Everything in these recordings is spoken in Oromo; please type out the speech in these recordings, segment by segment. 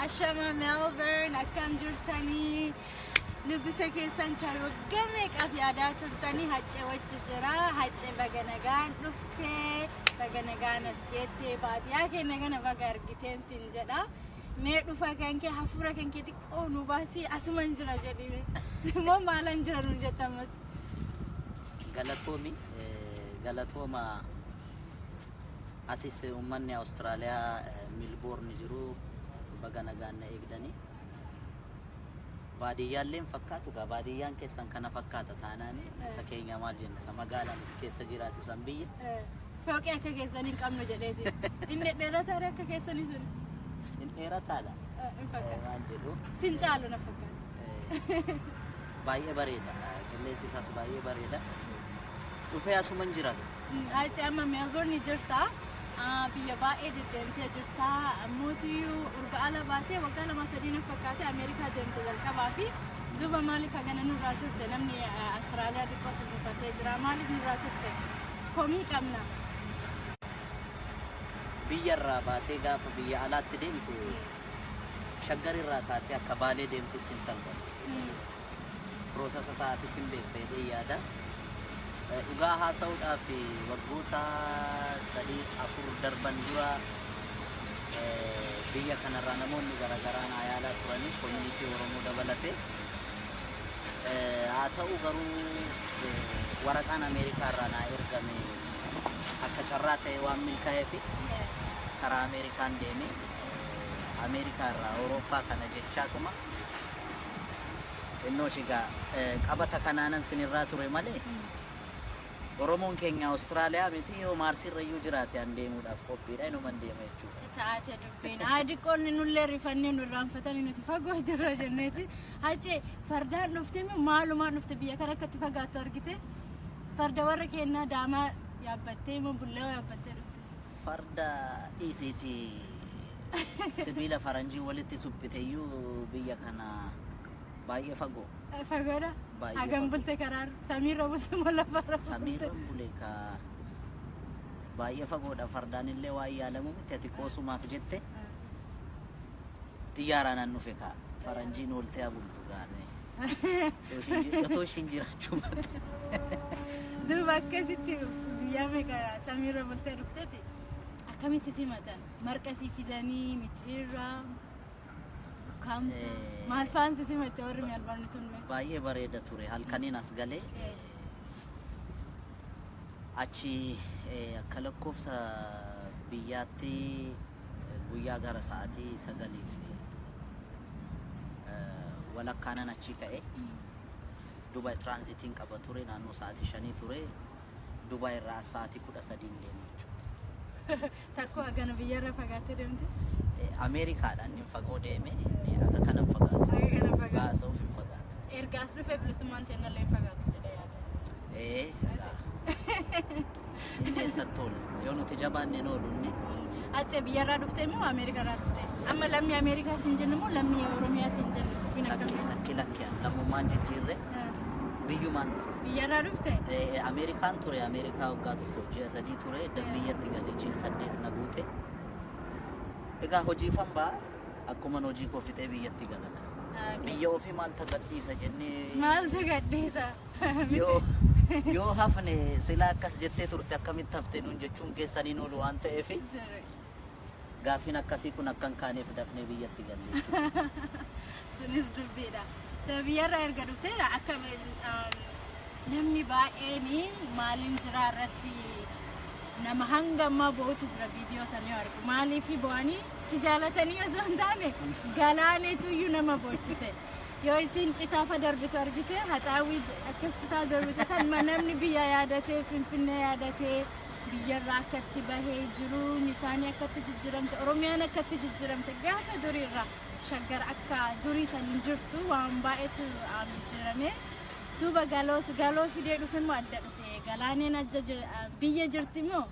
Ashama Melbourne, akkam jirtanii? Nugusa keessan kan waggaa meeqaaf yaadaa turtanii Haccee wajji jira. Haccee, baga nagaan dhuftee, baga nagaan as geettee, baadiyyaa keenya kana baga argiteen siin jedha. Mee dhufa kan kee, hafuura kan kee xiqqoo nu baasii, asuman jira jedhime. Immoo maalan jira nuun jettamas. Galatoomi, galatooma. Atis uummanni Awustiraaliyaa Milboorn jiru baga nagaan na eegdanii. Baadiyyaallee hin fakkaatu gaa, baadiyyaan keessan kana fakkaata taanaan isa keenya maal jenna, isa magaalaa nuti keessa jiraatu san biyya. Fooqee akka keessanii hin qabnu jedheeti. Inni dheerataa akka keessanii sun. Hin dheerataadha. Hin fakkaatu. Waan jedhu. Sin caalu na fakkaata. Baay'ee bareeda. Qilleensi isaas baay'ee bareeda. Dhufee asuman jira. Achi amma Melbourne jirta. Biyya baay'ee deddeemtee jirta. Mootiyyuu urga ala baatee waggaa 2 3 na fakkaate Ameerikaa deemte jalqabaa fi duuba maaliif hagana nurraa turte? Namni Austraaliyaa xiqqoo si buufatee jira. Maaliif nurraa turte? Komii qabna. Biyya irraa baatee gaafa biyya alaatti deemtu, Shaggar irraa kaatee akka Baalee deemtutti hin salphatu. Process isaatis hin beekta jedhee yaada. Dhugaa haasa'uudhaaf, waggoota 3 4 darban dura biyya kanarraa namoonni garaagaraa naa yaalaa turanii, community Oromoo dabalatee. Haa ta'u garuu, waraqaan Ameerikaa irraa naa ergame akka carraa ta'e waan milkaa'eef karaa Ameerikaan deeme. Ameerikaa irraa Awurooppaa kana jechaatuma xinnoo shigaa qabata kanaanan sinirraa ture malee, Oromoon keenya Awustiraaliyaa miti, yoo Maarsiirra iyyuu jiraate an deemuudhaaf qophiidha, inuman deema jechuudha. Taate dubbiin. Haa, nullee rifannee nu irraanfatanii nuti fagoo jirra jenneeti. Haccee, fardaan dhufte moo maalumaan dhufte? Biyya kana akkatti fagaattu argite? Farda warra kennaa daamaa yaabbattee moo bullee yaabbattee dhufte? Farda dhiisiiti, sibiila faranjii walitti suphite iyyuu biyya kana baay'ee fagoo. Fagoodha? Baay'ee Hagam fagoo. bulte karaarra? Samiirra bulte moo lafarra bulte? Samiirra bule ka, baay'ee fagoodha. Fardaan illee waan yaalamu miti. Ati qoosumaaf jette, xiyyaaraan an dhufe ka, faranjiin ooltee abultu gaane. Otoo ishiin jiraachuu baatte. Duuba akkasitti guyyaa meeqa samiirra bultee dhufteeti? Akkamitti si simatan? Marqa si fidanii, micciirraa, ukkaamsa, maal fa'aan si simatte warri Meelbarni tun? Baay'ee bareeda ture. Halkaniin as galee achi akka lakkoofsa biyyaatti guyyaa gara sa'aatii 9f walakkaanan achii ka'e. Dubaay transitiin qaba ture, naannoo sa'aatii 5 ture. Dubaay irraa sa'aatii 13n deeme jechuudha. Takkoo hagana biyyarra fagaattee deemte? Ameerikaadhaan inni fagoo deeme, inni haga kana hin fagaatu. Haga kana hin fagaatu. Haasa'uuf hin fagaatu. Erga as dhufee bilisummaan teennallee hin fagaatu jedhee yaada. Ee, egaa. Inni eessatti oola? Yoo nuti jabaanne hin oolu inni. Achi biyyarraa dhuftee moo Ameerikarraa dhuftee? Amma lammii Ameerikaa siin jennu moo lammii Oromiyaa siin jennu? Dubbiin Lakki, akkamii? lakki, lakki, lammummaan jijjiirre, biyyumaan dhufe. Biyyarraa dhufte? Ameerikaan ture, Ameerikaa waggaa 1f ji'a 3 ture, edda biyyatti galee ji'a 8 na guute. Egaa hojiifan ba'a, akkuman hojii koo fixee biyyatti gala. Biyya ofii maaltu gadhiisa jennee. Maaltu gadhiisa? Yoo hafne sila akkas jettee turte, akkamitti hafte nuun jechuun keessaniin oolu waan ta'eef, gaaffiin akkasii kun akka hin kaaneef dafnee biyyatti galle jechuudha. Sunis dubbiidha. So biyyarraa erga dhufteera, akka namni baay'een maaliin jira irratti nama hanga ammaa bo'utu jira viidiyoo sana yoo argu. Maaliif bo'anii? Si jaalatanii osoo hin taane, galaaneetu iyyuu nama boochise. Yoo isin citaafa darbitu argite, haxaawii akkas citaa darbite san namni biyya yaadatee, Finfinnee yaadatee, biyyarraa akkatti bahee jiruun isaanii akkatti jijjiiramte, Oromiyaan akkatti jijjiiramte, gaafa duriirraa Shaggar akka durii san hin jirtu, waan baay'eetu jijjiirame. Duuba galoo galoo fidee dhufe moo adda dhufe? Galaaneen adda biyya jirti moo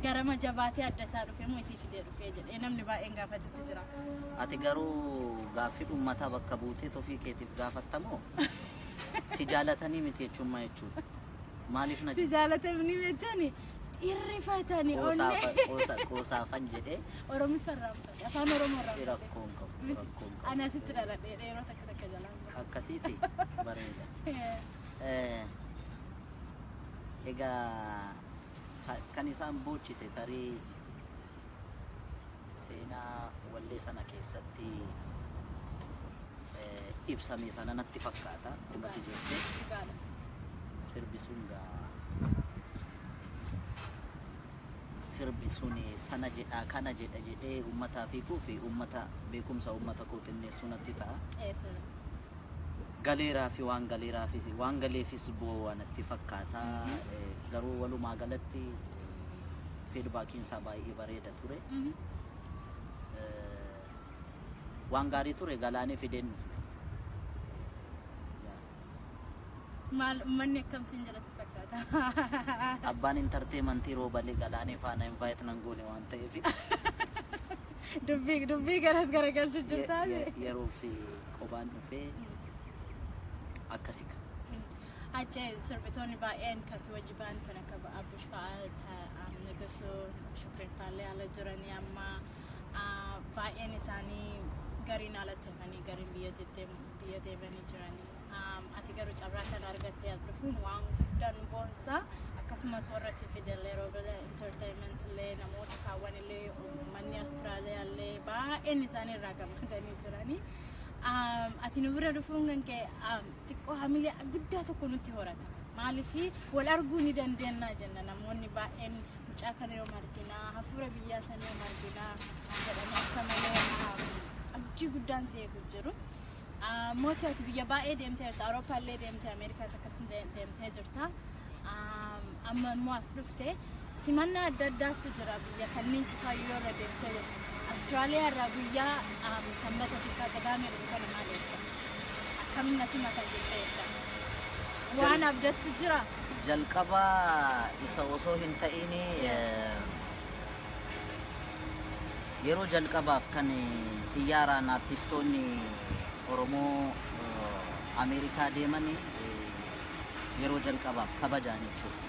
garama jabaatee adda isaa dhufe moo isii fidee dhufe jedhee namni baay'een gaafatetti jira. Ati garuu gaaffii uummataa bakka buutee ofii keetiif gaafattamoo si jaalatanii miti jechuun maal jechuudha? Maaliif na Si jaalatanii jechuun Irrifatanii onnee. Qoosaafan jedhee. Oromiffa irraanfate. Afaan Oromoo irraanfate. Rakkoon qabu. Rakkoon qabu. Ani asitti dhaladhee yeroo takka takka jalaan baha. Akkasiiti bareeda. Egaa kan isaan boochise tarii seenaa wallee sana keessatti ibsame sana natti fakkaata. Akkuma jette Dhugaadha. sirbi sun gaa sirbi sun sana jedha kana jedha jedhee uummataaf hiikuu fi uummata beekumsa uummata koo xinneessuu natti ta'a. Sirbi. Galeeraa fi waan galeeraa fi waan galeefis bu'aa natti fakkaata. Garuu walumaa galatti feedbackiin isaa baay'ee bareeda ture. Waan gaarii ture galaanee fideen dhufne. Maal uummanni akkam siin jedha si fakkaata? Abbaan entertainmentii roobalee galaanee faana invite nan goone waan ta'eef Dubbii garas garagalchuu jirtaa? Yeroo fi qobaan dhufee akkasika. Achi sirbitoonni baay'een kan si wajji ba'an kan akka Abbush fa'aa, Nugusuu, Shukriin fa'aallee ala jiranii amma baay'een isaanii gariin alatti hafanii gariin biyya biyya deemanii jiranii. Ati garuu carraa kana argattee as dhufuun waan guddaa nu boonsa. Akkasumas warra si fidellee Roobela Entertainment illee namoota kaawwan illee uummanni Austraaliyaa illee baay'een isaanii irraa gammadanii jiranii. Ati nu bira dhufuun kan kee xiqqoo hamilee guddaa tokko nutti horata. Maaliif wal arguu ni dandeenya jenna namoonni baay'een mucaa kana yoom arginaa hafuura biyyaa sana yoom arginaa jedhanii akka malee abdii guddaan si eegu jiru. Mootii ati biyya baay'ee deemtee jirta. Awurooppaa illee deemtee Ameerikaas akkasuma deemtee jirta. Amma immoo as dhufte simannaa adda addaatu jira biyya kanneen cufaayyoo irra deemtee jirta. Austraaliyaa irraa guyyaa sanbata xiqqaa qadaamee dhufu kana maal eegda? Akkamiin na simatan jettee eegda? Waan abdattu jira? Jalqaba isa osoo hin ta'in yeroo jalqabaaf kan xiyyaaraan artistoonni Oromoo Ameerikaa deeman yeroo jalqabaaf kabajaan jechuudha.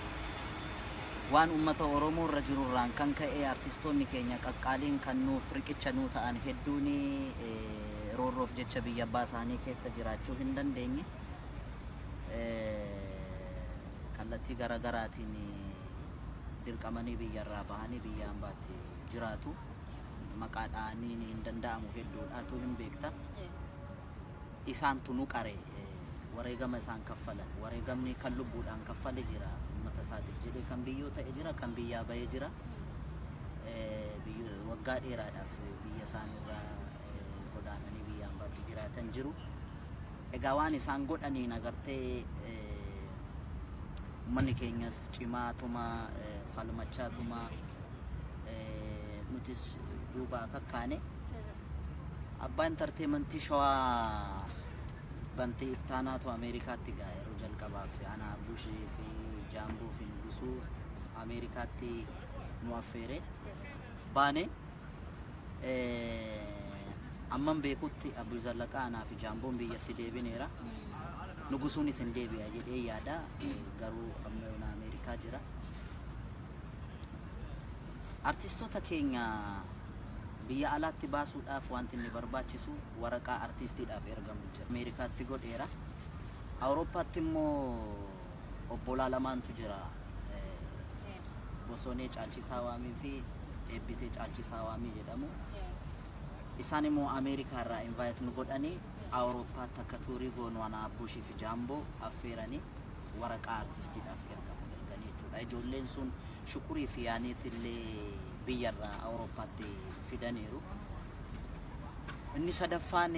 Waan uummata Oromoo irra jirurraan kan ka'e artistoonni keenya qaqqaaliin kan nuuf riqicha nuu ta'an hedduun roorroof jecha biyya abbaa isaanii keessa jiraachuu hin dandeenye. Kallattii garaagaraatiin dirqamanii biyyarraa bahanii biyya hambaatti jiraatu. Maqaa dha'anii hin danda'amu hedduudhaatu hin beekta. Isaantu nu qare wareegama isaan kaffalan wareegamni kan lubbuudhaan kaffale jira uummata isaatiif jedhee kan biyyoo ta'e jira kan biyyaa bahee jira. Waggaa dheeraadhaaf biyya isaaniirraa godaananii biyya hambaatti jiraatan jiru. Egaa waan isaan godhaniin agartee uummanni keenyas cimaatuma falmachaatuma nutis duubaa kakkaane. Abbaa entertainmentii Shawaa Bantee Ittaanaatu Ameerikaatti gaa yeroo jalqabaaf ana Abbushii fi Jaamboo fi Nugusuu Ameerikaatti nu affeere baane. Amman beekutti Abbu Zallaqaa anaa fi Jaamboon biyyatti deebineera. Nugusuunis hin deebi'a jedhee yaada garuu amma yoona Ameerikaa jira. Artistoota keenya biyya alaatti baasuudhaaf wanti inni barbaachisu waraqaa artistiidhaaf ergamu jira. Ameerikaatti godheera. Awurooppaatti immoo obbolaa lamaantu jira. Bosonee Caalchisaa Waamii fi Eebbisee Caalchisaa Waamii jedhamu. Isaan immoo Ameerikaa irraa invite nu godhanii Awurooppaatti akka tuurii goonu ana Abbushii fi Jaamboo affeeranii waraqaa artistiidhaaf ergamu erganii jechuudha. Ijoolleen sun Shukurii fi Yaaniit illee biyyarraa Awurooppaatti fidaniiru. Inni sadaffaan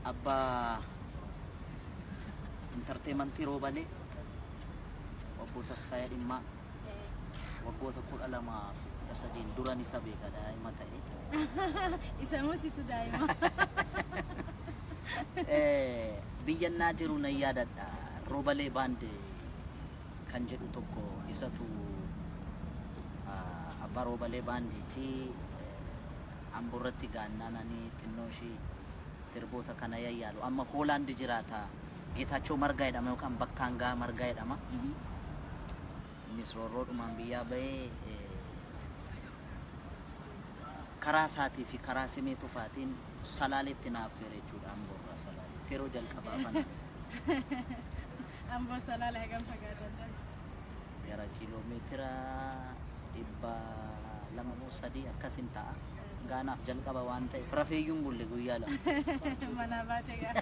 abbaa entertainmentii Roobalee obbo Tasfaayee Dhimmaa waggoota 12 fi 13 duran isa beeka daa'ima ta'e. Isa moo situ daa'ima? Biyyannaa jiru nan yaadadha. Roobalee baand kan jedhu tokko isatu abbaa Roobalee baandiiti. Amboorratti gaannaan ani xinnoo ishii sirboota kana yayyaalu. Amma Hoolaand jiraata. Geetaachoo Margaa jedhama yookaan Bakkaangaa Margaa jedhama. Innis roorroodhumaan biyyaa bahee Karaa isaatii fi karaa Simee Tufaatiin Salaaletti na affeere jechuudha, Amboorraa Salaaletti yeroo jalqabaa kana. Amboo Salaale hagam fagaatan? Gara kiiloomeetira 200 moo 300 akkasin ta'a. Gaanaaf jalqaba waan ta'eef rafeeyyuun bulle guyyaa 2. Manaa baate gaa.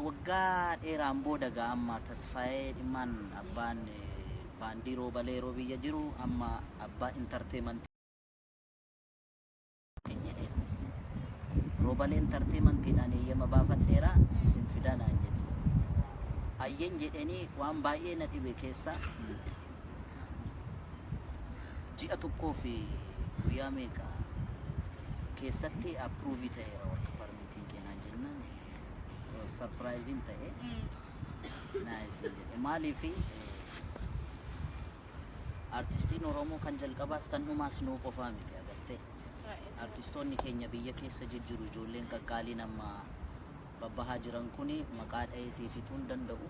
Waggaa dheeraan booda gaa amma Tasfaayee Dhimmaan, abbaan baandii Roobalee, yeroo biyya jiru amma abbaa entertainmentii jedheen. Roobalee Entertainmentiidhaan eeyyama baafadheera, isin fidaa naan jedhe. Ayyeen jedhanii waan baay'ee na dhibe keessa ji'a tokkoo fi guyyaa meeqa keessatti approve ta'eera work permitiin keenaan jennaan surpriseiin ta'e. Nice jedhe. Maaliifi artistiin Oromoo kan jalqabaas kan dhumaas nuu qofaa miti, agartee. Artistoonni keenya biyya keessa jijjiru, ijoolleen qaqqaaliin amma babbahaa jiran kuni maqaa dha'ee siif fixuu hin danda'u.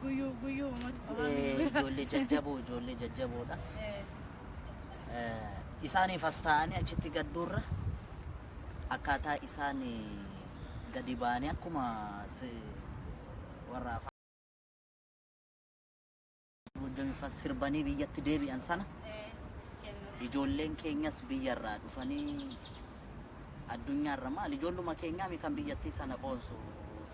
Guyyuu guyyuu uummata qofaa. Ijoollee jajjaboo, ijoollee jajjaboodha. Isaaniif as ta'anii achitti gadduurra akkaataa isaan gadi ba'anii akkuma warra afaan Goojjamiifaa sirbanii biyyatti deebi'an sana ijoolleen keenyas biyyarraa dhufanii addunyaarra, maal, ijoolluma keenyaami kan biyyattii sana boonsu.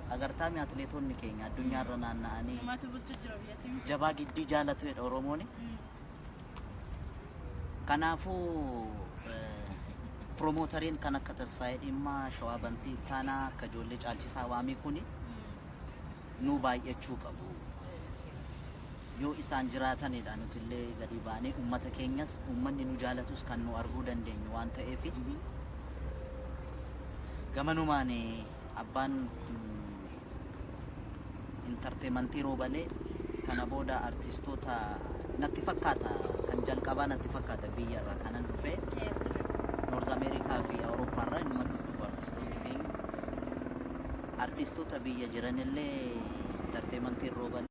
Agartaami, atleetonni keenya addunyaarra naanna'anii Uummata bulchu jira biyyattiin. Jabaa giddii jaalatu jedha Oromooni. Kanaafuu promoteriin kan akka Tasfaayee Dhimmaa, Shawaa Bantii Ittaanaa, akka ijoollee Caalchisaa Waamii kuni nu baay'achuu qabu. Yoo isaan jiraatanidha nuti illee gadi baanee uummata keenyas, uummanni nu jaalatus kan nu arguu dandeenyu waan ta'eef, gamanumaan abbaan entertainmentii Roobalee kana booda artistoota natti fakkaata, kan jalqabaa natti fakkaata biyyarra kanan dhufe. North America fi Awurooppaarraa inuma dhufu artistoonni keenya. Artistoota biyya jiranillee entertainmentiin Roobalee.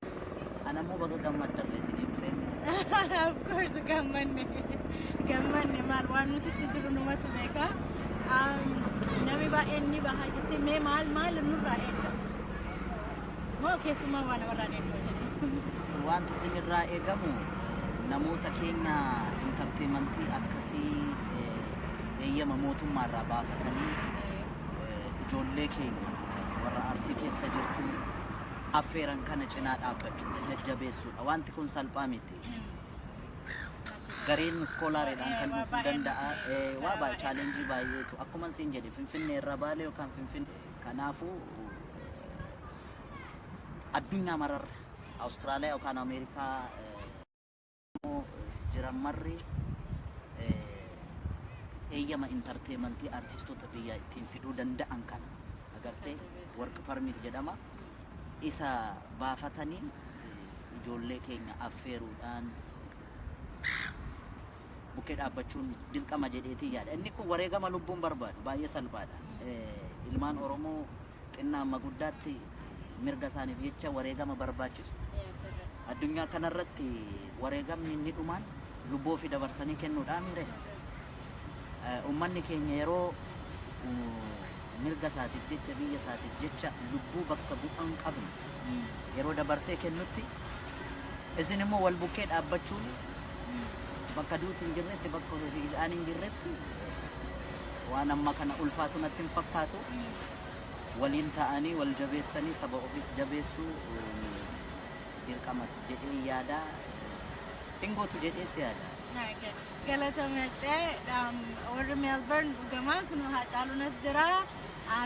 Ana immoo baga gammaddarre isinii dhufee. Of course gammanne, gammanne. Maal, waan nuti itti jiru numatu beeka. Namni baay'een ni baha jettee, mee maal maal nurraa eegda? Moo keessumaa waan namarraa eegdu jedhu? Wanti isinirraa eegamu namoota keenya entertainmentii akkasii eeyyama mootummaarraa baafatanii ijoollee keenya warra artii keessa jirtu affeeran kana cinaa dhaabbachuudha, jajjabeessuudha. Wanti kun salphaa miti. Gareen scholariidhaan kan dhufuu danda'a. Waa baay'ee, challenge baay'eetu, akkuma isin jedhe, Finfinnee irraa Baalee yookaan Finfinnee. Kanaafuu addunyaa mararra Awustiraaliyaa yookaan Ameerikaa jiran marri eeyyama entertainmentii artistoota biyyaa ittiin fiduu danda'an kana, agartee, work permit jedhama. Isa baafatanii ijoollee keenya affeeruudhaan bukkee dhaabbachuun dirqama jedheetii yaada. Inni kun wareegama lubbuun barbaadu, baay'ee salphaadha. Ilmaan Oromoo xinnaa amma guddaatti mirga isaaniif jecha wareegama barbaachisu. Addunyaa kanarratti wareegamni inni dhumaan lubbuu ofii dabarsanii kennuudhaan mire. Uummanni keenya yeroo mirga isaatiif jecha, biyya isaatiif jecha lubbuu bakka bu'aa hin qabne yeroo dabarsee kennutti, isin immoo wal bukkee dhaabbachuun bakka duuti hin jirretti, bakka hidhaan hin jirretti, waan amma kana ulfaatu natti hin fakkaatu. Waliin ta'anii wal jabeessanii saba ofiis jabeessuu dirqama jedhee yaada. Hin gootu jedhee si yaada. Galatame. Warri Melbourne dhugamaa kun Haacaaluun as jira.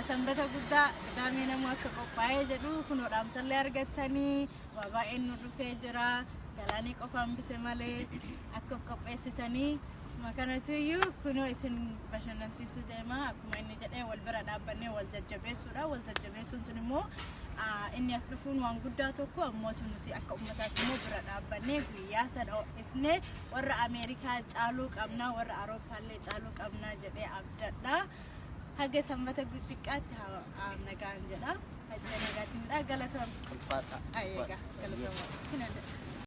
Sanbata guddaa qidaamee namuu akka qophaa'ee jedhu kun dhaamsallee argattanii waa baay'een nu dhufee jira. Galaanii qofa hambise malee akka of qopheessitanii. Isuma kanatu iyyuu kunoo isin bashannansiisuu deema. Akkuma inni jedhee, wal bira dhaabbannee wal jajjabeessuudha. Wal jajjabeessuun sun immoo inni as dhufuun waan guddaa tokko, ammootu nuti akka uummataatti immoo bira dhaabbannee guyyaa sana ho'isnee warra Ameerikaa caaluu qabna, warra Awurooppaallee caaluu qabna jedhee abdadha. Haga sanbata xiqqaatti nagaan jedha. Hajja nagaatiinidha. Galatoom. Ulfaata. Ayyeegaa, galatooma.